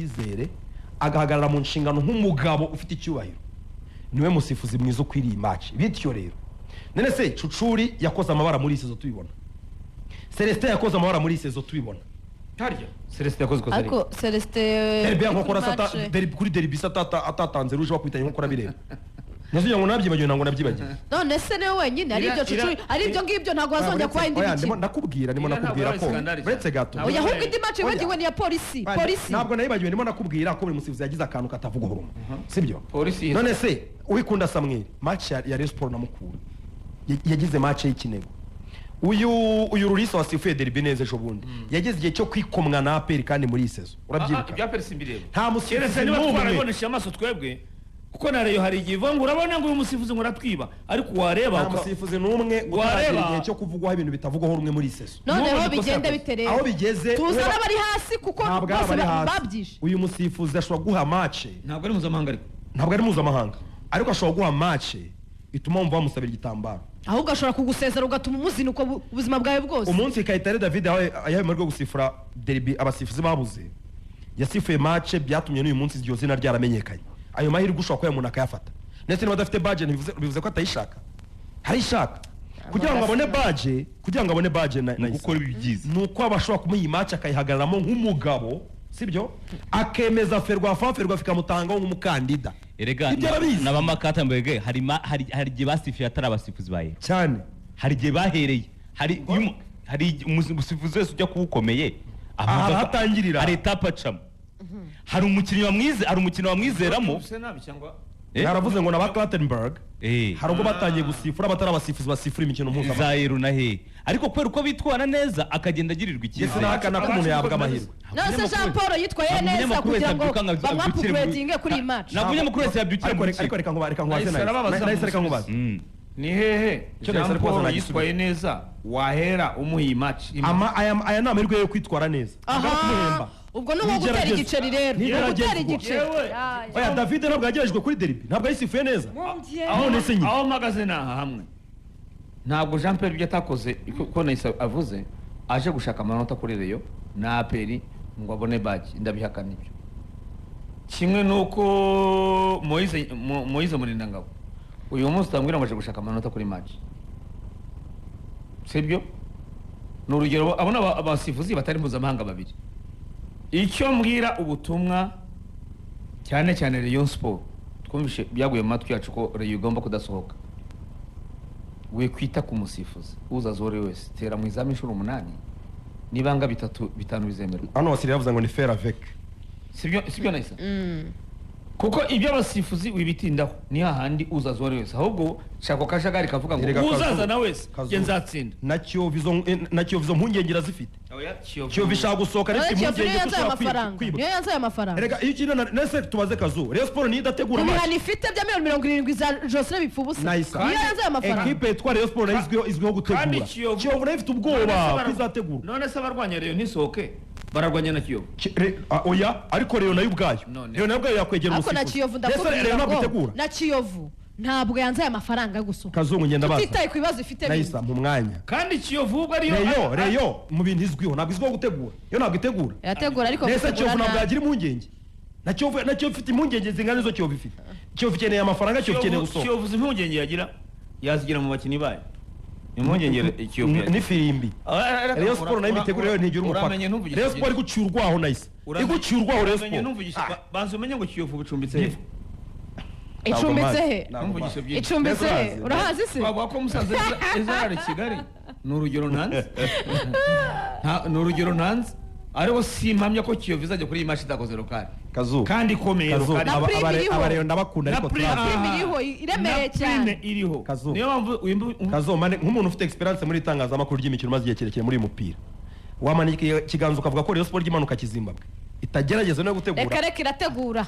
icyizere, agahagarara mu nshingano nk'umugabo ufite icyubahiro, niwe musifuzi mwiza ukwiriye match. Bityo rero, none se Cucuri yakoze amabara muri iyi saison tubibona, Celestin yakoze amabara muri iyi saison tubibona. Harya Celestin yakoze ikosa? Ariko Celestin Derby ya kuri nkokora match- kuri derby se atatanze rouge, bakubitanye nkokora bireba, nasugira ngo nabyibagiwe, ntabwo nabyibagiwe. None se niwe wenyine ari ibyo Cucuri, ari ibyo ngibyo, ntabwo hazongera kubaho indi Oya, ndimo mikino. ndakubwira, ndimo Iriya ntabwo nakubwira ari ko skandali cyane. uretse gato. Ntabwo Oya, ahubwo indi match wibagiwe ni iya Polisi. Oya, Polisi. ntabwo nayibagiwe, ndimo nakubwira ko buri musifuzi yagize akantu katavugwaho rumwe, sibyo? Polisi ihise- None se Uwikunda Samweli, match ya Rayon Sport na Mukura, yagize match y'ikinego. Uyu Rulisa wasifuye derby neza ejo bundi, yagize igihe cyo kwikomwa na APR kandi muri iyi saison urabyibuka. Ibya APR simbireba. Nta musifuzi Keretse niba n'umwe. twarabibonesheje amaso twebwe, kuko na Rayon hari igihe ivuga ngo urabona ngo uyu musifuzi ngo aratwiba, ariko wareba Nta musifuzi n'umwe utaragira Wareba- igihe cyo kuvugwaho ibintu bitavugwaho rumwe muri iyi saison. Noneho N'ubu ikosa bigende yakoze. bite rero? Aho bigeze, tuzane abari hasi, kuko ntabwo ari bose abari hasi. babyishe. Uyu musifuzi ashobora guha match. Ntabwo ari mpuzamahanga ariko. Ntabwo ari mpuzamahanga, ariko ashobora guha match ituma wumva wamusabira igitambaro. Ahubwo ashobora kugusezera, ugatuma umuzinuka ubuzima bwawe bwose. Umunsi Kayitare David yahawe amahirwe yo gusifura derby abasifuzi babuze, yasifuye match byatumye n'uyu munsi iryo zina ryaramenyekanye. Ayo mahirwe ushobora kuba umuntu akayafata, ndetse niba adafite badge ntibivuze bivuze ko atayishaka, arayishaka. Kugira ngo abone badge, kugira ngo abone badge na Gukora ibi byiza. ni uko aba ashobora kumuha iyi match akayihagararamo nk'umugabo, sibyo? Akemeza Ferwafa, Ferwafa ikamutangaho nk'umukandida. Erega Ibyo arabizi. n'abamakatamberge hari igihe basifuye atari abasifuzi ba Yego. Cyane. Hari igihe bahereye, hari iyo hari umusifuzi wese ujya kuba ukomeye Aha ahatangirira. Hari étape acamo, hari umukinnyi bamwize, hari umukino bamwizeramo. Se nabi cyangwa Eh? Yaravuze ngo na ba Clattenburg hari ubwo batangiye gusifura batari abasifuzi basifura imikino mpuzamahanga. Za Eru na hehe, ariko kubera uko bitwara neza akagenda agirirwa Ndetse icyizere. n'ahakana ko umuntu yahabwa amahirwe. None se Jean Paul yitwaye Ntabwo neza umunyamakuru wese kugira ngo abyuka ngo abyukire bamwapuguredinge kuri iyi match? Ntabwo umunyamakuru wese yabyukira Ariko mu reka rukiko. reka nkubaze, Nahise nahise arababaza. nahise reka nkubaze. Ni hehe Icyo Jean nahise ariko Paul nagisubiza. yitwaye neza wahera umuha iyi match? Aya ni amahirwe yo kwitwara neza. Ntabwo ari Aha, kumuhemba. ubwo ni nko gutera Ntigeragezwa. igiceri rero, ni Ntigeragezwa. ugutera igiceri. Yewe. Ya, ya. Oya, David ntabwo yagerejwe kuri derby, ntabwo yayisifuye neza. None se nyine. Aho mpagaze ni aha hamwe. Ntabwo Jean Pierre ibyo atakoze ko nahise avuze aje gushaka amanota kuri Rayon na APR ngo abone badge, ndabihakana ibyo. Kimwe nuko Moise Murindangabo uyu munsi utambwira ngo aje gushaka amanota kuri match, sibyo? Ni urugero, abo ni abasifuzi batari mpuzamahanga babiri. Icyo mbwira ubutumwa cyane cyane Rayon Sport, twumvishe byaguye mu matwi yacu ko Rayon igomba kudasohoka. We kwita ku musifuzi uzaza uwo ari we wese, tera mu izamu inshuro 8, nibanga bitatu bitanu bizemerwa. Hano Wasiri yavuze ngo ni faire avec. Sibyo nahise? Kuko ibyo abasifuzi wibitindaho, ni hahandi uzaza uwo ari we wese, ahubwo shaka akajagari kavuga ngo Erega uzaza na wese Kazu. njye nzatsinda. Na Kiyovu na Kiyovu izo mpungenge irazifite. Kiyovu ishaka gusohoka None ariko Kiyovu niyo impungenge yanze ayo ko ushobora mafaranga, kwibwa. niyo yanze ayo mafaranga. Erega iyo ukina na nese, tubaze Kazu, Rayon Sport niyo idategura Ku match. bihano ifite bya miliyoni 70 za Joseph bipfa ubusa, Nayisa. niyo yanze ayo mafaranga. Ekipe yitwa Rayon Sport nayo izwiho Kandi gutegura. Kiyovu- Kiyovu nayo ifite ubwoba ko izategura. None se abarwanya Rayon ntisohoke bararwanya na Kiyovu? Oya, ariko Rayon nayo ubwayo, None. Rayon nayo ubwayo yakwegera Ariko na umusifuzi. Kiyovu, Mbese Rayon ndakubwira ntabwo ngo itegura. na Kiyovu ntabwo yanze aya mafaranga yo gusohoka, Kazungu, ngenda baza. tutitaye ku bibazo ifite Nayisa bindi. mu mwanya. Kandi Kiyovu ubwo ariyo Rayon, Rayon mu bintu izwiho, ntabwo izwiho gutegura, yo ntabwo itegura. Irategura, ariko Nese gutegura Kiyovu ntabwo nabi. yagira impungenge na Kiyovu ifite impungenge zingana n'izo Kiyovu ifite. Kiyovu ikeneye amafaranga, Kiyovu ikeneye gusohoka. Kiyovu impungenge yagira yazigira mu bakinnyi bayo, impungenge Kiyovu yagira. N'ifirimbi. Rayon Sport nayo imitegurire yayo ntigira umupaka. Uramenye ntuvugishe Rayon Sport byinshi. iguciye urwaho, Nayisa, iguciye urwaho Rayon Uramenye Sport. ntuvugishe, banza umenye ngo Kiyovu bucumbitse he. Icumbitse he? Ntuvugishe byinshi. Icumbitse he? Urahazi. Urahazi se? Twavuga ko Musanze ejo ari Kigali, ni urugero ntanze. Ni urugero ntanze, ariko simpamya ko Kiyovu izajya kuri iyi match itakoze local Kazu. kandi ikomeye. Kazu, Local Na prime iriho. abareyo ndabakunda, Na ariko prime- turazi. Prime iriho, iremereye Na prime cyane. iriho. Kazu. Niyo mpamvu Kazu, mane nk'umuntu ufite experience muri itangazamakuru ry'imikino, umaze igihe kirekire muri uyu mupira, wamanika ikiganza ukavuga ko Rayon Sport imanuka Kizimbabwe itagerageza no gutegura? Reka reka, irategura,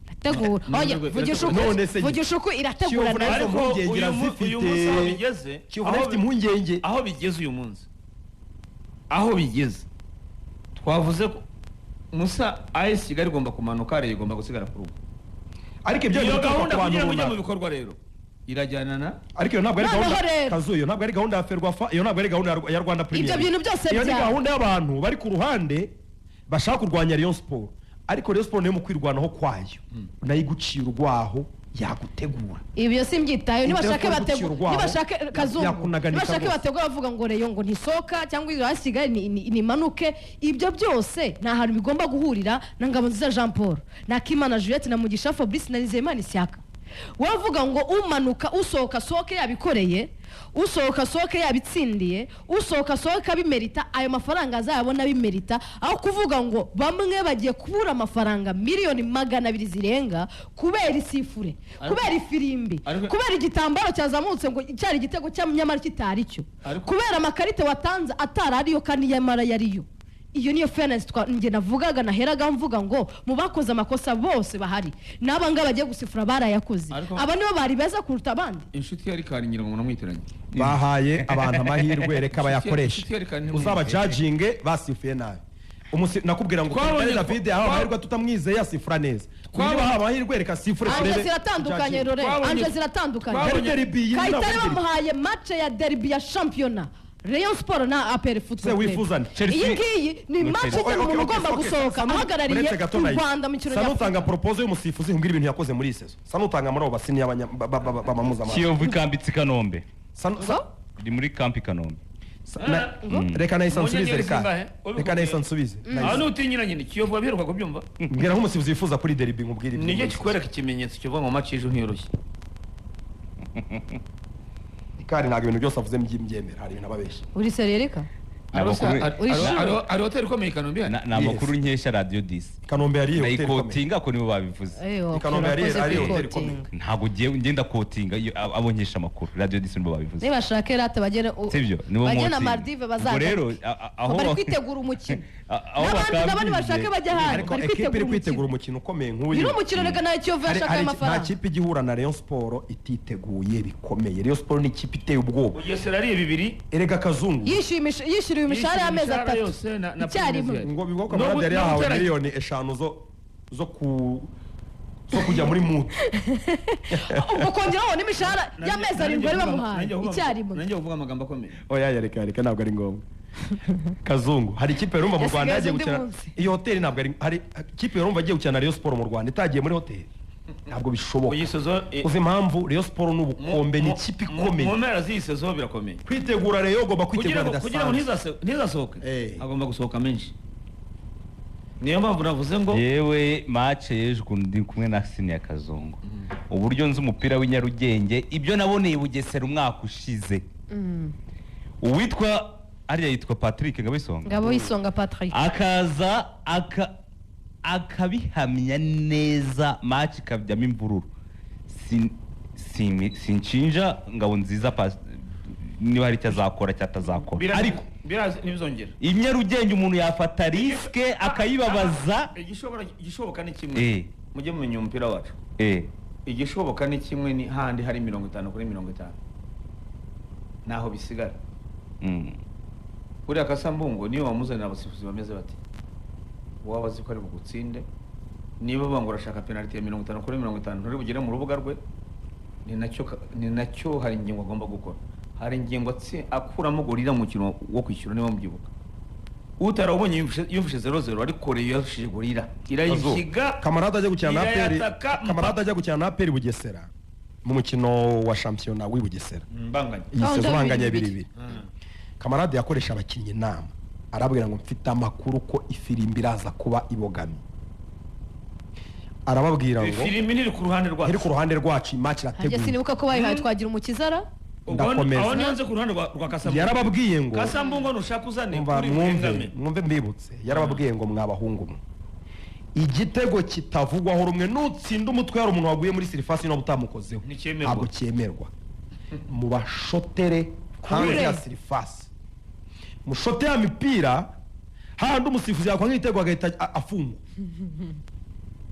irategura. None Oya, vugisha None ukuri, se vugisha ukuri, irategura Kiyovu nayo. nazo Ariko impungenge irazifite. uyu munsi aho bigeze, Kiyovu nayo ifite impungenge. Aho bigeze uyu munsi, aho bigeze, twavuze ko Musa AS Kigali igomba kumanuka, Rayon igomba gusigara ku rugo. Ariko ibyo Iyo bituruka gahunda ku bantu kugira ngo ujye mu runaka. bikorwa rero irajyana na Ariko iyo ntabwo ari Noneho gahunda, rero. Kazu, iyo ntabwo ari gahunda ya Ferwafa, iyo ntabwo ari gahunda ya Rwanda Premier Ibyo League. bintu byose Iyo ni byaba. gahunda y'abantu bari ku ruhande bashaka kurwanya Rayon Sport. Ariko Rayon Sport nayo mu kwirwanaho kwayo, nayo iguciye urwaho yagutegura. Ibyo simbyitayeho. Nibashake Ibyo bategura, urwaho, nibashake Kazungu, yakunaganika nibashake rwose. bategura bavuga ngo Rayon ngo ntisohoka cyangwa iyo hasigaye nimanuke. Ibyo byose nta hantu bigomba guhurira na Ngabonziza Jean Paul na Kimana Juliette na Mugisha Fabrice na Nizeyimana Isiaka. Wavuga ngo umanuka, usohoka sohoke yabikoreye, usohoka sohoke yabitsindiye, usohoka sohoke abimerita, ayo mafaranga azayabona abimerita, aho kuvuga ngo bamwe bagiye kubura amafaranga 200 miliyoni zirenga kubera isifure, kubera ifirimbi, kubera igitambaro cyazamutse ngo cyari igitego nyamara kitari cyo, kubera amakarita watanze atari ariyo kandi nyamara yariyo. Iyo niyo fairness njye navugaga, naheraga mvuga ngo mu bakoze amakosa bose bahari, n'aba ngaba bagiye gusifura barayakoze. Aba nibo bari beza kuruta abandi. Inshuti ya Rikari, ngira ngo munamwitiranye. Bahaye abantu amahirwe, reka bayakoreshe. Inshuti ya Rikari. Uzaba judging basifuye nabi. Nakubwira ngo Twabonye Kayitare David yahawe amahirwe tutamwizeye yasifura neza. Niba hawe amahirwe, reka sifure Anje turebe. ziratandukanye, Judging. Rore. Anje ziratandukanye. Yari derby, iyi Kayitare ntabwo derby. bamuhaye match ya derby ya shampiyona, Rayon Sport na APR Football Se Club. wifuzane. Chelsea- Iyi ngiyi ni No, match Chelsea. igena umuntu ugomba gusohoka ahagarariye Uretse gato u nayo. Rwanda mu mikino Sa nyafurika. nutanga proposal y'umusifuzi, umbwira ibintu yakoze muri iyi saison. Sa nutanga muri abo basiniya b'abamuzamahanga. Kiyovu ikambitse i Kanombe. Sa- Iri muri camp i Kanombe. Reka nahise Mu nsubize. nyenyeri Reka zingahe? reka nahise nsubize. Aho Nahise. nutinyira nyine Kiyovu wabiheruka kubyumva. Mbwira nk'umusifuzi wifuza kuri derby, nkubwire ibyo. Nicyo kikwereka ikimenyetso kivuga ngo match y'ejo ntiyoroshye. Ikari ntabwo ibintu byose avuze mbyemera, hari ibintu ababeshya. Uri serereka. Ni amakuru- Hari hoteli ikomeye i Kanombe hano. Ni amakuru nkesha Radiyo Disi. Kanombe yari hoteli ikomeye. Ndayikotinga ko nibo babivuze. I Kanombe hari hoteli ikomeye. Ntabwo ugiye ngenda kotinga iyo abo nkesha amakuru, Radiyo Disi nibo babivuze. Nibashake rata bagere Sibyo, nibo bagere na mwotinga. Maldive Ubwo bazagaruke. rero aho Bari kwitegura umukino. Aho N'abandi nabo bakambije. nibashake bajya ahandi. Ariko Bari ekipe iri kwitegura kwitegura umukino. umukino ukomeye nk'uyu. Ni umukino reka nawe Kiyovu yashaka ayo Nta mafaranga. kipe ijya ihura na Rayon Sport ititeguye bikomeye. Rayon Sport ni ikipe iteye ubwoba. Bugesera ariye bibiri. Erega Kazungu, Yishyuriwe imishahara y'amezi imishahara 3 yose na icyarimwe. Premier. Ngo bivuga ko Kamarade yari No yahawe 5 miliyoni zo kujya muri mutu. Ubwo kongeraho n'imishahara y'amezi 7 bari bamuhaye icyarimwe. Nanjye kuvuga amagambo akomeye. Oya, ya reka ntabwo ari ngombwa. Kazungu, hari ikipe yarumva mu Rwanda Yasigaye yagiye undi gukina munsi. iyo hoteli ntabwo ari, hari ikipe yarumva agiye gukina na Rayon Sport mu Rwanda itagiye muri hoteli? Ntabwo bishoboka. Iyi saison Uzi impamvu? Rayon Sport ni ubukombe, ni ikipe ikomeye. Mu mpera z'iyi saison birakomeye. Kwitegura Rayon ugomba Kugira kwitegura ngo kugira ngo bidasanzwe. ntizasohoke, agomba gusohoka menshi, niyo mpamvu navuze ngo Yewe, match y'ejo ukuntu ndi kumwe na Siniya Kazungu, uburyo nzi umupira w'i Nyarugenge, ibyo naboneye i Bugesera umwaka ushize, uwitwa ariya yitwa Patrick Ngabisonga, Ngabo y'Isonga Patrick. Akaza akabihamya neza, match ikajyamo imvururu. Sinshinja Ngabo Nziza niba hari icyo azakora cyangwa atazakora, ariko ntibizongera. i Nyarugenge umuntu yafata risque akayibabaza. Igishoboka ni kimwe, mujye mumenya umupira wacu. Igishoboka ni kimwe, ni handi hari 50 kuri 50, naho bisigara. Buriya Kasambungo niyo wamuzanira abasifuzi bameze bati waba azi ko ari bugutsinde, niba bavuga ngo urashaka penaliti ya 50 kuri 50, nturi bugere mu rubuga rwe. Ni nacyo hari ingingo agomba gukora, hari ingingo akuramo gorira mu mukino wo kwishyura. Niba mubyibuka, utarawubonye yumvishe 0-0, ariko Rayon yarushije gorira irayishyiga. Kamarade ajya gukina na APR. Irayataka. Kamarade ajya gukina na APR Bugesera mu mukino wa shampiyona w'i Bugesera. Mbanganye. Iyi Gahunda saison banganya bibiri 2-2. Kamarade yakoresha abakinnyi inama, arababwira ngo mfite amakuru ko ifirimbi iraza kuba ibogamye. Arababwira ngo Ifirimbi ntiri ku ruhande rwacu. Iri ku ruhande rwacu, match Harya irateguye. sinibuka ko bayihaye Twagira Umukizara. Ubwo Ndakomeza. aho niyo nze ku ruhande rwa Kasambungo. Yarababwiye ngo Kasambungo nushaka uzane Umva, kuri mwumve Bengame. mwumve mbibutse, yarababwiye ngo mwabahungu mwe, igitego kitavugwaho rumwe, nutsinda umutwe hari umuntu waguye muri surface niba utamukozeho, Nticyemerwa. ntabwo cyemerwa. Mubashotere hanze ya surface, mushote ya mipira hahandi umusifuzi yakwanga igitego agahita afungwa,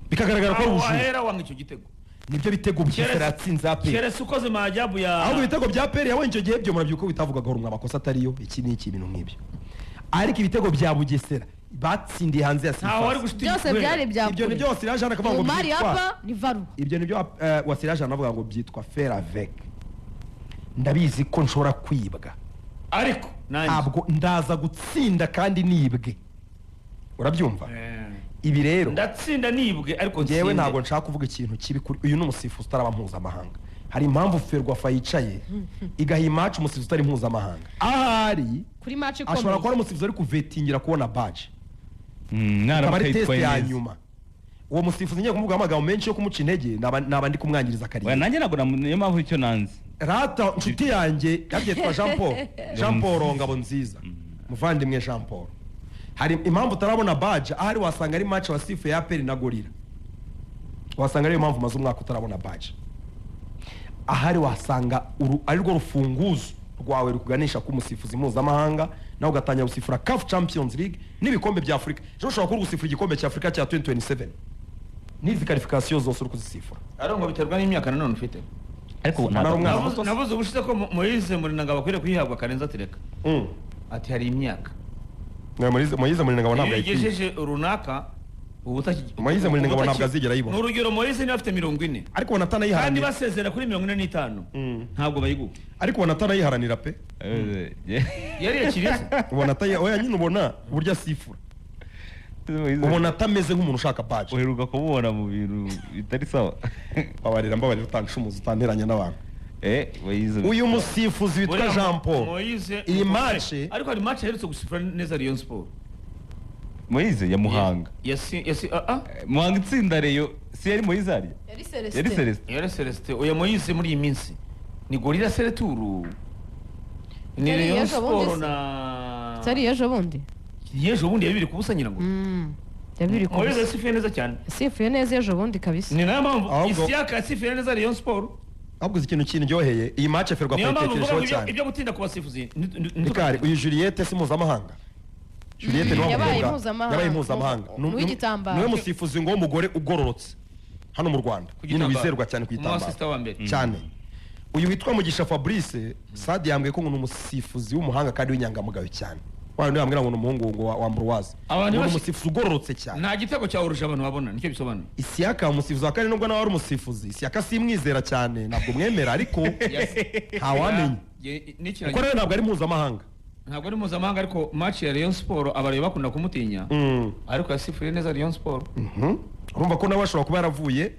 bikagaragara ko ari Aho ubujura. wahera wanga icyo gitego. Nibyo bitego Bugesera yatsinze APR. Keretse ukoze maajabu ya Ahubwo ibitego bya APR yabonye icyo gihe byo murabyibuka ko bitavugagaho rumwe, amakosa atariyo, iki n'iki, ibintu nk'ibyo. Ariko ibitego bya Bugesera batsindiye hanze ya Ntawe wari surface, gushitinga. Byose byari ibya ibyo kure. nibyo Wasira Jean akavuga ngo Umari byitwa hapa ni varu. Ibyo nibyo Wasira Jean avuga ngo byitwa faire avec. Ndabizi ko nshobora kwibwa, Ariko nanjye ntabwo ndaza gutsinda kandi nibwe, urabyumva? Ibi rero Ndatsinda nibwe ariko ngewe ntsinde. ntabwo nshaka kuvuga ikintu kibi kuri uyu ni umusifuzi utaraba mpuzamahanga. Hari impamvu Ferwafa yicaye igaha imaci umusifuzi utari mpuzamahanga ahari Kuri match ashobora kuba ari ikomeye. umusifuzi ari kuvetingira kubona badge, Mm, akaba ari naramuka test yitwaye ya neza. nyuma. Uwo musifuzi ngiye kumuvugaho amagambo menshi yo kumuca intege, naba ndi kumwangiriza Oya, kariyeri. nanjye ntabwo niyo mpamvu icyo nanze. Rata nshuti yanjye yabyitwa Jean Paul, Jean Paul Ngabonziza, muvandimwe Jean Paul, hari impamvu utarabona badge. Ahari wasanga ari match wasifuye ya APR na Gorilla, wasanga ariyo mpamvu umaze umwaka utarabona badge. Ahari wasanga ari rwo rufunguzo rwawe rukuganisha ku musifuzi mpuzamahanga, nawe ugatangira gusifura CAF Champions League n'ibikombe bya Afurika. Ejo ushobora kuba uri gusifura igikombe cya Afurika cya 2027 n'izi qualification zose uri kuzisifura. Ariko ngo biterwa n'imyaka nanone ufite. Ariko Nari ntabwo umwana Navuze muto se. navuze ubushize ko Moise Murinangabo akwiriye kuyihabwa, Karenzi atireka. Ati hari imyaka. Moise Murinangabo ntabwo Iyo ayikwiye. ugejeje runaka ubu Moise Murinangabo ntabwo azigera ayibona. Ni urugero, Moise niba afite 40 Ariko ubona kandi atanayiharanira. basezera kuri 45, ntabwo bayiguha. Ariko ubona atanayiharanira pe. Yari yakiriye se? Ubona atayi, oya nyine, ubona uburyo asifura, ubona atameze nk'umuntu ushaka badge. Uheruka kumubona mu bintu bitari sawa. Mbabarira, mbabarira, utanshumu,za utanteranya n'abantu. Moise Uyu musifuzi witwa Buriya Jean Paul, Moise iyi match ariko hari match aherutse gusifura neza Rayon Sport. Moise ya Muhanga. Yasi yasi ah ah. Muhanga itsinda Rayon, si yari Moise arya? Yari Yari Celestin. Celestin. Yari Celestin. Oya, Moise muri iyi minsi ni Gorilla Sereturu, ni Yari Rayon ejo bundi Sport se? na Cyari ejo bundi. Yejo bundi ya 2-0 ngira ngo. Ya 2 Moise kubusa. yasifuye neza cyane. Yasifuye neza ejo bundi kabisa. Ni nayo mpamvu Ahubwo- Isiaka yasifuye neza Rayon Sport. Ahubwo uzi ikintu kindyoheye? Iyi match Ferwafa Niyo mpamvu mvuga yitekerejeho ngo cyane. ibyo gutinda ku basifuzi Rikari uyu Juliette si mpuzamahanga? Juliette ni wa Yabaye mukobwa mpuzamahanga. yabaye mpuzamahanga. Ni uw'igitambaro. Niwe musifuzi ngo w'umugore ugororotse hano mu Rwanda nyine, wizerwa cyane ku Umu assistant gitambaro wa mbere. cyane. Uyu witwa Mugisha Fabrice Sadi yambwiye ko ngo ni umusifuzi w'umuhanga kandi w'inyangamugayo cyane. Wa wundi yambwira ngo ni umuhungu ngo wa Ambroise, Abantu ngo ni umusifuzi ugororotse cyane. Nta gitego cya urusha abantu babona, nicyo bisobanuye. Isiyaka umusifuzi wa kane, nubwo nawe ari umusifuzi, Isiyaka simwizera cyane, ntabwo mwemera, ariko ntawamenya kuko rero ntabwo ari mpuzamahanga. Ntabwo ari mpuzamahanga, ariko match ya Rayon Sport abareba bakunda kumutinya, ariko yasifuriye neza Rayon Sport. Urumva ko nawe ashobora kuba yaravuye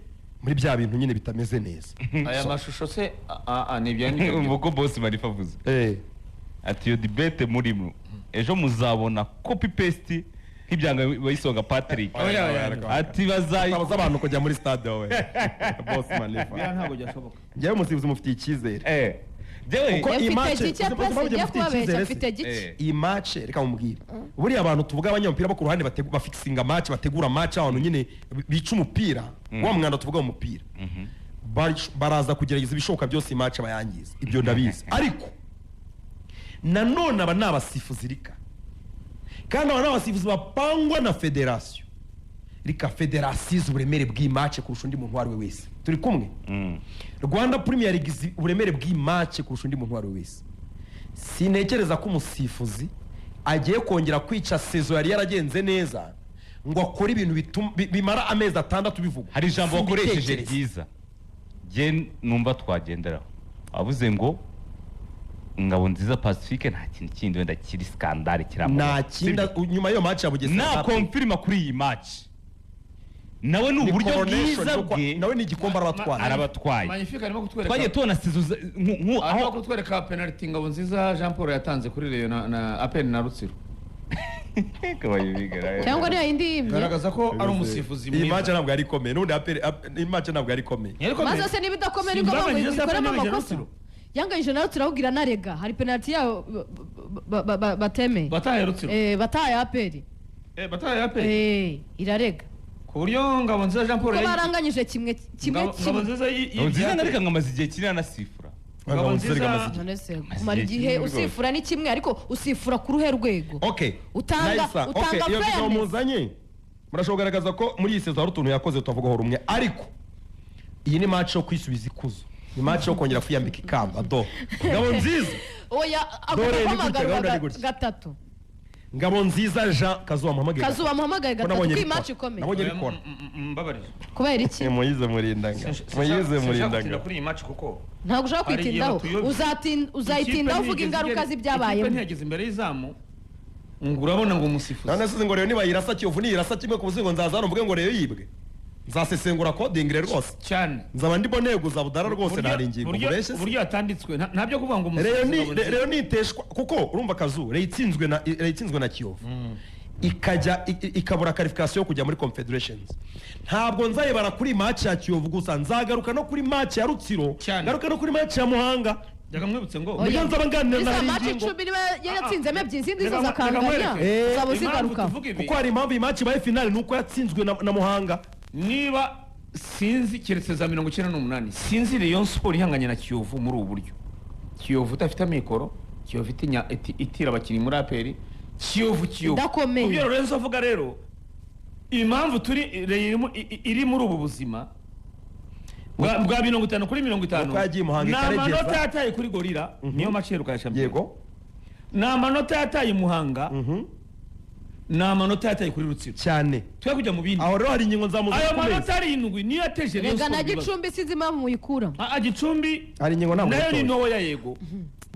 muri bya bintu nyine bitameze neza. Aya mashusho se ni ibya ni Umva uko boss Marifa avuze. Ati iyo debate murimo, ejo muzabona copy paste nk'ibyanga bayisonga Patrick. Oya, oya, oya. Ati bazayi Utabuza abantu kujya muri stade wowe boss Manifa. Biriya ntabwo byashoboka. Njyewe umusifuzi mufitiye icyizere. Jewe Kuko iyi Mfite match- gike uzi pe, impamvu singiye mufitiye kubabeshya, icyizere se? mfite gike. Iyi match reka mubwire, buriya abantu tuvuga abanyamupira bo ku ruhande bafikisinga match, bategura match, abantu nyine bica umupira, wa mwanda tuvuga mu mupira, baraza kugerageza ibishoboka byose iyi match bayangiza, ibyo ndabizi. Ariko nanone aba ni abasifuzi rika, kandi aba ni abasifuzi bapangwa na federasiyo rika. Federasiyo izi uburemere bw'iyi match kurusha undi muntu uwo ari we wese. Turi kumwe? Rwanda Premier League izi uburemere bw'iyi match kurusha undi muntu uwo ari we wese. Sintekereza ko umusifuzi agiye kongera kwica saison yari yaragenze neza ngo akore ibintu bimara amezi 6 bivugwa. Hari ijambo wakoresheje Simbitekereza. ryiza jye numva twagenderaho, avuze ngo Ngabonziza Pacifique nta kintu kindi wenda kiri scandale kiramubona. Nta kindi nyuma y'iyo match ya Bugesera Na confirma kuri iyi match nawe ni Ni uburyo coronation bwiza yo bwe. nawe ni igikombe arabatwaye. Arabatwaye. Magnifique arimo kutwereka Twagiye tubona saison arimo aho kutwereka penalty Ngabonziza Jean Paul yatanze kuri Rayon na APR na Rutsiro. Cyangwa niyo yindi yimye. Garagaza ko ari umusifuzi Iyi match mwiza. ntabwo yari ikomeye n'ubundi APR iyi match ntabwo yari ikomeye. Yari ikomeye. Maze se niba idakomeye niko Simbabanyije bamwe se bikoramo yanganyije amakosa. Rutsiro. Yanganyije na Rutsiro ahubwo iranarega, hari penalty yabo batemeye. Bataye Rutsiro. Bataye APR. Bataye APR. Irarega. Ku buryo Ngabonziza Jean Paul Kuko yari- baranganyije kimwe kimwe Ngabo- kimwe. Ngabonziza Ngabonziza na reka ngo amaze igihe kinini anasifura. Ngabonziza Ngabonziza- reka amaze igihe. None se kumara igihe igihe kinini rwose. usifura ni kimwe, ariko usifura ku ruhe rwego? Okay. Utanga Nice. Okay, utanga iyo video fairness. muzanye murashobora kugaragaza ko muri iyi saison hari utuntu yakoze tutavugaho rumwe, ariko iyi ni match yo kwisubiza ikuzo, ni match yo kongera kwiyambika ikamba do Ngabonziza. Oya, agomba Dore ni gutya, guhamagarwa gahunda ni gutya. gatatu. Ngabonziza Jean Kazuba muhamagaye. Kazuba muhamagaye Ko gatatu nabonye ko iyi bikora. match ikomeye. Nabonye bikora. Mbabarira. Kubera iki? Moyize Murindaga, Moyize Sinshaka Murindaga. gutinda kuri iyi match kuko Ntabwo ushobora hari igihe kwitindaho. batuyobya. Uzayitindaho Ikipe uvuga ntiyigeze ingaruka igera- z'ibyabayemo. Ikipe ntiyageze imbere y'izamu. Ngo urabona ngo umusifuzi None se ngo rero niba yirasa Kiyovu niyirasa kimwe ku busingo, nzaza hano mvuge ngo rero yibwe? Nzasesengura coding rero rwose. Cyane. Nzaba ndimo neguza budara rwose. Nta ingingo mubeshye se. Uburyo yatanditswe nta byo kuvuga ngo Reyo umusifuzi ni Ngabonziza. Reyo niteshwa, kuko urumva kazu Reyo itsinzwe na Reyo itsinzwe na Kiyovu, ikajya ikabura qualification yo kujya muri Confederations, ntabwo nzayibara kuri match ya Kiyovu gusa, nzagaruka no kuri match ya Rutsiro, Cyane. ngaruka no kuri match ya Muhanga. Reka mwibutse ngo Oya. Nibyo nzaba nganira na Iza hari match ingingo. 10 niba yaratsinzemo ebyiri, izindi zo Reka zakanganya, mwereke. zaba Impamvu zigaruka. tuvuga ibi, Kuko hari impamvu iyi match ibaye finale, ni uko yatsinzwe na Muhanga. Niba sinzi keretse za 98, sinzi Rayon Sport ihanganye na Kiyovu muri ubu buryo, Kiyovu idafite amikoro, Kiyovu itira abakinnyi muri APR, Kiyovu Idakomeye. Kubyo Lorenzo avuga rero, impamvu turi Rayon iri muri ubu buzima bwa 50 kuri 50, Nuko yagiye Muhanga ni ikaregeza. amanota yataye kuri Gorilla, niyo match iheruka ya shampiyona. Ni amanota yataye Muhanga, ni amanota yataye kuri Rutsiro. Cyane. Twe kujya mu bindi. Aho rero hari ingingo nzamuza Ayo ku meza. manota arindwi niyo yateje Rayon Rega na Sport ibibazo. Gicumbi sinzi impamvu muyikuramo. Gicumbi Hari ingingo ntabwo nayo ni yatoye. ntoya yego,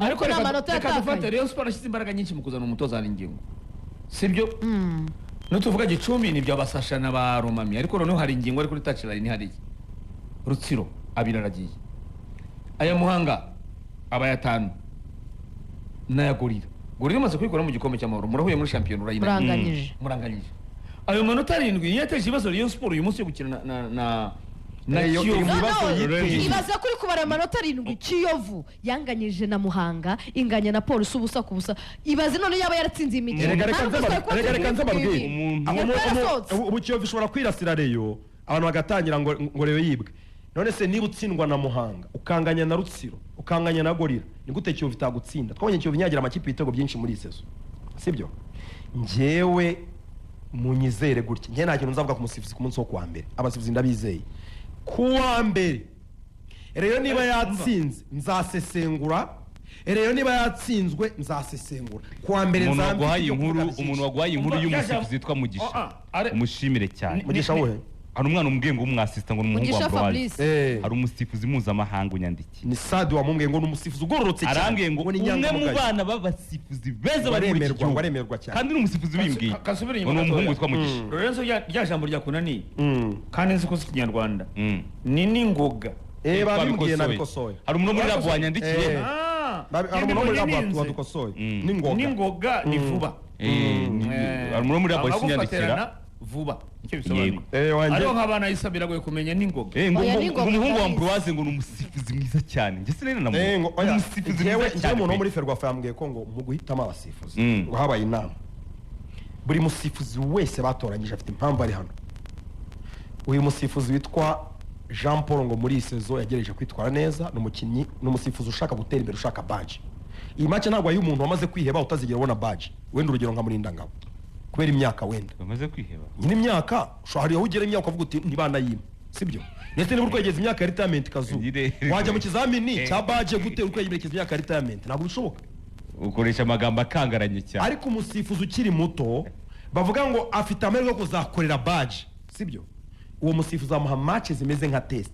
ariko Ni reka amanota reka yatakaye. dufate Rayon Sport yashyize imbaraga nyinshi mu kuzana umutoza hari ingingo, sibyo? Nutuvuga Gicumbi ni ibyo Basasha na ba Romami, ariko noneho hari ingingo ari kuri touchline hariya. Rutsiro abiri aragiye, aya Muhanga abaye atanu, n'aya Gorilla. Gorilla imaze kwikura mu gikombe cy'amahoro, murahuye muri shampiyona, urayinaniye. Muranganyije. Muranganyije. Ayo manota arindwi niyo yateje ibibazo Rayon Sport uyu munsi yo gukina na Rayon iri mu Kiyovu. No, bibazo no, yiteye. ibaza kuri kubara amanota arindwi Kiyovu yanganyije na Muhanga, inganya na Polisi ubusa ku busa. Ibaze none yaba yaratsinze iyi mikino. Erega reka Ntabwo nze twari kuba reka turi reka nze kuvuga mbabwire. ibi. Ubu- Yarasohotse. Ubu Kiyovu ishobora kwirasira Reyo, abantu bagatangira ngo Reyo yibwe. None se niba utsindwa na Muhanga, ukanganya na Rutsiro, ukanganya na Gorilla, ni gute Kiyovu itagutsinda? Twabonye Kiyovu inyagira amakipe ibitego byinshi muri iyi sezo, sibyo? Njyewe munyizere gutya, njye nta kintu nzavuga ku musifuzi ku munsi wo kuwa mbere. Abasifuzi ndabizeye. Ku wa mbere Reyo niba yatsinze nzasesengura, Reyo niba yatsinzwe nzasesengura. Ku wa mbere Umuntu nzaba mfite waguhaye ibyo inkuru, kuvuga byinshi. umuntu waguhaye inkuru Umva, y'umusifuzi witwa Mugisha, umushimire cyane. Mugisha wuhe? Hari umwana umubwiye ngo umwasista, ngo ni umuhungu wa Mugisha Ambroise. Fabrice. Hari umusifuzi mpuzamahanga unyandikiye. Ni Sadi wamubwiye ngo ni umusifuzi ugororotse cyane. Arambwiye ngo ni umwe mu inyangamugayo. bana b'abasifuzi beza bari muri iki Waremerwa, gihugu, waremerwa cyane. kandi ni umusifuzi ubimbwiye, Kasubire ngo inyuma ni umuhungu gatoya. witwa Mugisha. Lorenzo, rya jambo ryakunaniye, kandi nzi ko uzi ikinyarwanda, ni n'ingoga. Babimbwiye, Twabikosoye. nabikosoye. Hari umuntu wo muri rabu wanyandikiye. Hari umuntu wo muri rabu wadukosoye. N'ingoga. N'ingoga ni vuba. Hari umuntu wo muri rabu wahise unyandikira. Abagufatirana vuba nicyo bisobanuye. Yego. Wanjye- Ariko nk'abana isa biragoye kumenya n'ingoga. Ngo Oya, n'ingoga ngo umuhungu wa ndabizi. Ambroise ngo ni umusifuzi mwiza cyane, njye sinari namuzi. Ngo oya, Umusifuzi njyewe mwiza njyewe cyane umuntu wo pe. muri Ferwafa yambwiye ko ngo mu guhitamo abasifuzi ngo habaye inama, buri musifuzi wese batoranyije afite impamvu ari hano. Uyu musifuzi witwa Jean Paul ngo muri iyi sezo yagerageje kwitwara neza, ni umukinnyi, ni umusifuzi ushaka gutera imbere, ushaka badge. Iyi match ntabwo ari umuntu wamaze kwiheba utazigera ubona badge, wenda urugero nka Murindangabo kubera imyaka wenda. Bamaze kwiheba. Nyine imyaka ushobora, hari aho ugera imyaka ukavuga uti ntibanayima, sibyo? Ndetse niba uri kwegeza imyaka ya retirement kazu, Nyine. wajya mu kizamini cya badge gute uri kwegereza imyaka ya retirement? Ntabwo bishoboka. Ukoresha amagambo akangaranye cyane. Ariko umusifuzi ukiri muto bavuga ngo afite amahirwe yo kuzakorera badge, sibyo? Uwo musifuzi bamuha match zimeze nka test.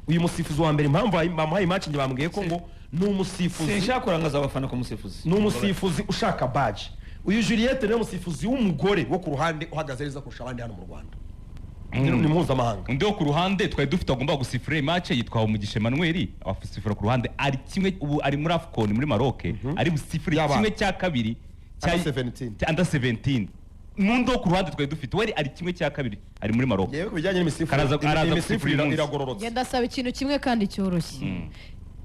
Uyu musifuzi wa mbere, impamvu bamuhaye match, njye bambwiye ko ngo ni umusifuzi Sinshaka kurangaza abafana ku musifuzi. Ni umusifuzi ushaka badge. Uyu Juliette niwe musifuzi w'umugore wo ku ruhande uhagaze neza kurusha abandi hano mu Rwanda. Ni mpuzamahanga. Undi wo ku ruhande twari dufite agomba gusifura iyi match yitwa Umugisha Emmanuel, abasifura ku ruhande ari kimwe, ubu ari muri AFCON muri Maroc, ari busifure Y'abana. kimwe cya kabiri cya Under 17. cya under 17. N'undi wo ku ruhande twari dufite wari ari kimwe cya kabiri, ari muri Maroc. Yewe, ku bijyanye n'imisifurire, Araza imisifurire gusifura uyu munsi. iragororotse. Ngenda asaba ikintu kimwe kandi cyoroshye,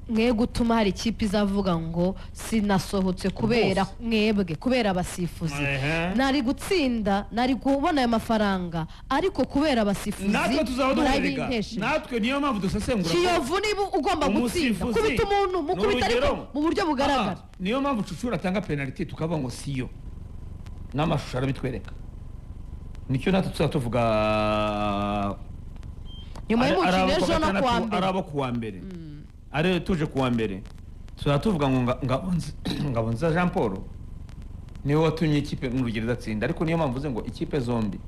mwe gutuma hari ikipe izavuga ngo sinasohotse kubera mwebwe, kubera abasifuzi. Ehe. Nari gutsinda, nari kubona aya mafaranga, ariko kubera abasifuzi Natwe tuzaba duhurega. murabimpeshe. Natwe niyo mpamvu dusesengura ko Kiyovu niba ugomba gutsinda, umusifuzi kubita umuntu, ni mukubita, ariko urugero. mu buryo bugaragara. Niyo mpamvu Cucura atanga penaliti tukavuga ngo siyo, n'amashusho arabitwereka. Nicyo natwe tuzaba tuvuga Nyuma ari y'umukino abo ejo kuwa no gatandatu, kuwa ari mbere. abo kuwa mbere, ari tuje kuwa mbere tuzaba tuvuga ngo Ngabonziza Jean Paul niwe watumye ikipe n'urugero idatsinda. Ariko niyo mpamvu uvuze ngo ikipe zombi,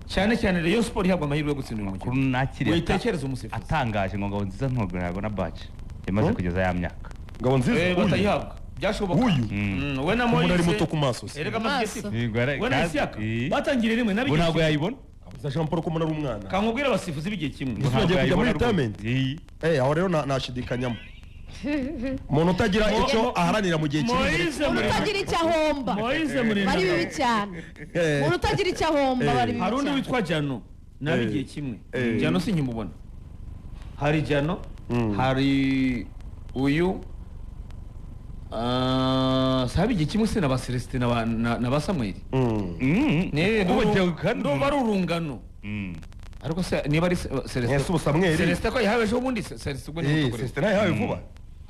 cyane cyane Rayon Sport, ihabwa amahirwe yo gutsinda uyu Amakuru mukino. nakiriye Witekereza umusifuzi. atangaje ngo Ngabonziza ntabwo yabona badge, yamaze kugeza ya myaka. Ngabo nziza Batayihabwa. Byashoboka. Uyu? We na Umuntu ari Moise. muto ku maso se. Erega amaze Maso. igihe Yego, we na Isiaka batangiriye rimwe Ngo n'abigiye ntabwo kimwe. yayibona. Ngabonziza Jean Paul ko umuntu ari umwana. Kankubwira abasifuzi b'igihe kimwe. Ese bagiye kujya muri retirement? Eh. Aho rero nashidikanyamo. Umuntu utagira icyo aharanira mu gihe kinini. Moise Umuntu utagira icyo ahomba Moise bari bibi Murindangabo. cyane. Umuntu utagira icyo ahomba bari bibi Hari undi cyane. witwa Jano n'abigiye kimwe. Jano sinkimubona. Hari Jano, hari uyu sabe igihe kimwe se na ba Celestin na ba Samuel. Ne, Kuko jya kandi- ndumva ari urungano. Ariko se niba ari Celestin. Ese ubu Samuel- Celestin ko yahawe ejo bundi Celestin ubwo ni muto kuri we. Celestin yahawe vuba.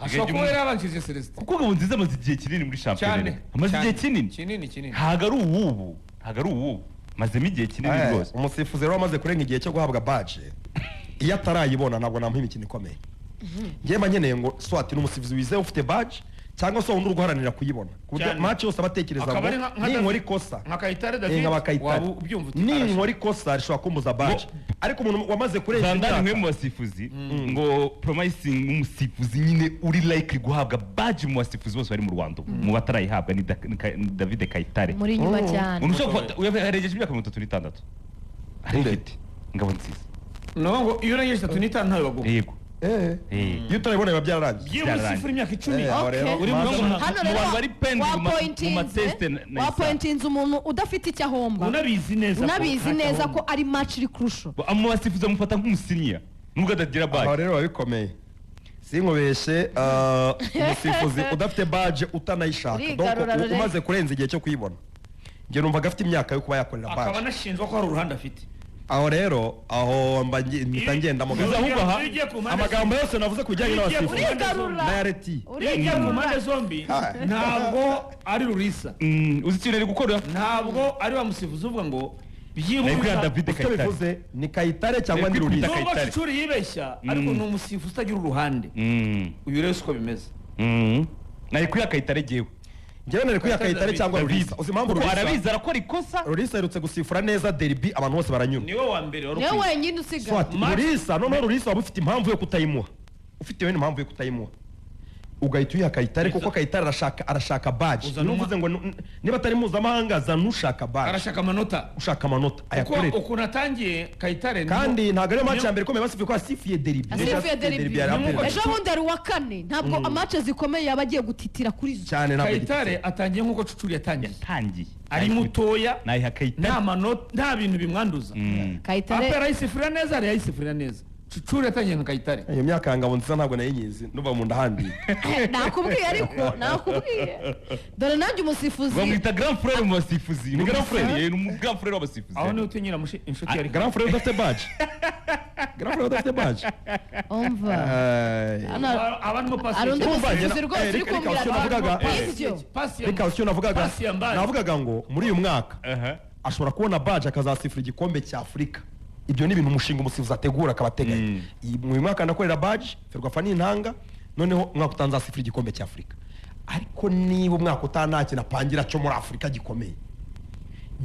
Ashobora kuba yarabanjirije Celestin. Kuko Ngabonziza amaze igihe kinini muri shampiyona. Cyane. Amaze igihe kinini. Kinini kinini. Ntabwo ari uwubu. Ntabwo ari uwubu. Mazemo igihe kinini rwose. Umusifuzi rero wamaze kurenga igihe cyo guhabwa badge, iyo atarayibona ntabwo namuha imikino ikomeye. Njye mba nkeneye ngo swati ni umusifuzi wizewe ufite badge cyangwa se wundi uri guharanira kuyibona, ku buryo Cyane. match yose aba atekereza Akaba ngo ari nka ninkora David- ikosa nka Kayitare David, nka ba Kayitare. waba ubyumva uti arashaka. Ninkora ikosa rishobora kumbuza badge, ariko umuntu wamaze kurenza Zandari umwe mu imyaka basifuzi ngo promising umusifuzi nyine uri likely guhabwa badge mu basifuzi bose bari mu Rwanda ubu, mu batarayihabwa ni David Kayitare. Muri inyuma cyane. Umuntu ushobora gufata yarengeje imyaka 36 arifite Ngabonziza. No ngo iyo urengeje 35 ntayo baguha. Yego. Iyo utarayibona biba byararangiye. Byibuze Byararangiye. usifura imyaka 10. Aho Okay. rero Uri Mu- mu- Hano mu rero bantu bari pending mu mateste na wapointinze umuntu udafite icyo ahomba. Unabizi neza ko Unabizi ntacyo neza ahomba. ko ari match iri kurusho. Mu basifuzi bamufata nk'umusiniya nubwo atagira Aho badge. rero biba bikomeye. Sinkubeshe, umusifuzi udafite badge utanayishaka, donc Urigarura rero. umaze kurenza igihe cyo kuyibona, njye numvaga afite imyaka yo kuba yakorera Akaba badge. anashinjwa ko hari uruhande afite. Aho rero aho mba mpita ngendamo Iyo gato. ahubwo aha, ugiye ku mpande Amagambo yose navuze ku bijyanye Iyo ugiye n'abasifuzi ku mpande Urigarura. na reti. zombi, iyo ugiye ku mpande zombi ntabwo ari Rurisa. Uzi ikintu ari gukora? Ntabwo ari wa musifuzi uvuga ngo Nari kuriya byibuze David Icyo Kayitare. bivuze ni Kayitare cyangwa Nari ni kwikubita Rurisa. nubwo Kayitare. Cucuri yibeshya ariko ni umusifuzi utagira uruhande. Uyu rero siko bimeze. Nari kuriya Kayitare jyewe. Njyewe nari kuriya Kayitare Kayitare cyangwa David. Rurisa. Uzi impamvu Kuko Rurisa? arabizi arakora ikosa. Rurisa aherutse gusifura neza derby abantu bose baranyurwa. Niwe wa mbere wari Niwe ukwiye. wenyine usigaye. Swati Match- Rurisa, noneho Rurisa waba ufite impamvu yo kutayimuha. Ufite wene impamvu yo kutayimuha. Ugahita uyiha Kayitare kuko Kayitare arashaka badge. Uzana Niba uvuze ngo niba atari mpuzamahanga zana ushaka badge. Arashaka amanota. Ushaka amanota Kuko ayakorere. ukuntu atangiye Kayitare Kandi ntabwo ariyo match ya mbere ikomeye basifuye ko yasifuye derby. Asifuye derby. yari Ni Ejo bundi ari uwa kane ntabwo amace zikomeye yaba agiye gutitira kuri zo. Cyane ntabwo Kayitare atangiye nk'uko Cucuri yatangiye. Yatangiye. Ari mutoya. Nayiha Kayitare. Nta manota nta bintu bimwanduza. Kayitare Apera ayisifurira neza, Rayon ayisifurira neza. Cucuri yatangiye nka Kayitare. Iyo myaka ya Ngabonziza ntabwo nayinyizi nuva mu ndahambiye. Nakubwiye ariko nakubwiye. Dore nanjye umusifuzi Bamwita grand frère mu basifuzi. Ni grand frère? Ni umu grand frère w'abasifuzi. Aho niho utinyira inshuti yari Grand frère udafite badge. Grand frère udafite badge. umva. Hano Aba arimo pasi. hari undi Urumva, musifuzi njye rwose uri reka kumbwira icyo navugaga, ibyo. Reka icyo navugaga, Pasi ya Mbali. navugaga ngo muri uyu mwaka Aha. ashobora kubona badge akazasifura igikombe cya Afurika. Ibyo ni ibintu umushinga umusifuzi ategura akaba ateganya. Mu uyu mwaka ndakorera badge Ferwafa ni intanga, noneho umwaka utaha nzasifura igikombe cya Afurika. Ariko niba umwaka utaha nta kintu apangira cyo muri Afurika gikomeye,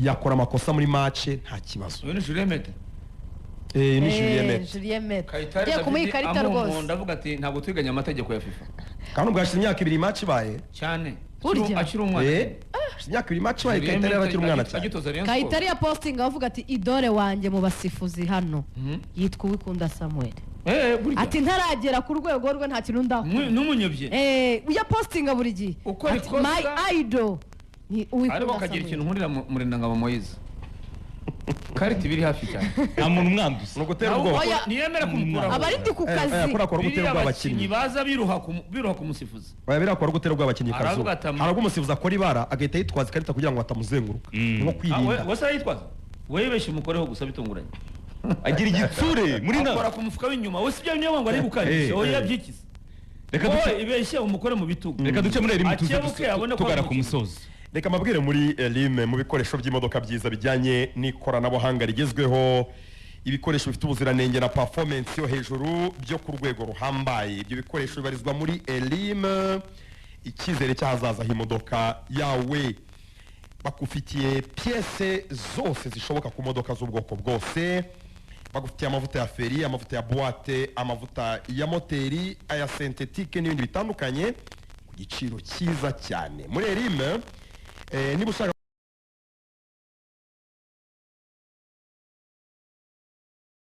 yakora amakosa muri match nta kibazo. Uyu ni Julien Mete. Ni Julien Mete. Julien Mete. Kayitare Ugiye kumuha David ikarita amuha rwose. ndavuga ati ntabwo twiganye amategeko ya FIFA. Kandi ubwo hashize imyaka 2 match ibaye. Cyane. Burya. Akiri umwana. Hashize imyaka 2 match ibaye Julien Kayitare Mete yarakiri umwana cyane. agitoza Rayon Sports. Kayitare ya posting avuga ati idore wanjye mu basifuzi hano yitwa Uwikunda Samuel. Burya. Ati ntaragera ku rwego rwe nta kintu ndakora. N'umunyobye. Uya postinga buri gihe. Ukora Ati, ikosa- my idol ni Ariko Uwikunda akagira ikintu Samuel. nkurira Murindangabo Moise. Karita ibiri hafi cyane. Nta muntu umwanduza. Ni ugutera ubwoba. Oya. Ntiyemera kumukuraho. Aba ari ndi ku kazi. Akora gutera Biriya ubwoba abakinnyi abakinnyi. baza biruha ku musifuzi. Oya, biriya akora gutera ubwoba abakinnyi Aravuga kazuba. ati ama- Hari ubwo umusifuzi akora ibara agahita yitwaza ikarita kugira ngo batamuzenguruka. Ni nko kwirinda. Wese arayitwaza. We yibeshye umukoreho gusa bitunguranye. Agira igitsure muri na. Akora ku mufuka w'inyuma. We si bya niyo ngo ari gukabije. Oya yabyikize. Reka Wowe duce ibeshye umukore mu bitugu. reka duce muri Elim tuze Akebuke abone ko tugana ari ku umukino. musozo. Reka mbabwire muri Elime mu bikoresho by'imodoka byiza bijyanye n'ikoranabuhanga rigezweho, ibikoresho bifite ubuziranenge na performance yo hejuru byo ku rwego ruhambaye. Ibyo bikoresho bibarizwa muri Elime, icyizere cy'ahazaza h'imodoka yawe. Bakufitiye piyese zose zishoboka ku modoka z'ubwoko bwose. Bagufitiye amavuta ya feri, amavuta ya buwate, amavuta ya moteri, aya sentetike n'ibindi bitandukanye ku ku giciro cyiza cyane. Muri Erime, niba ushaka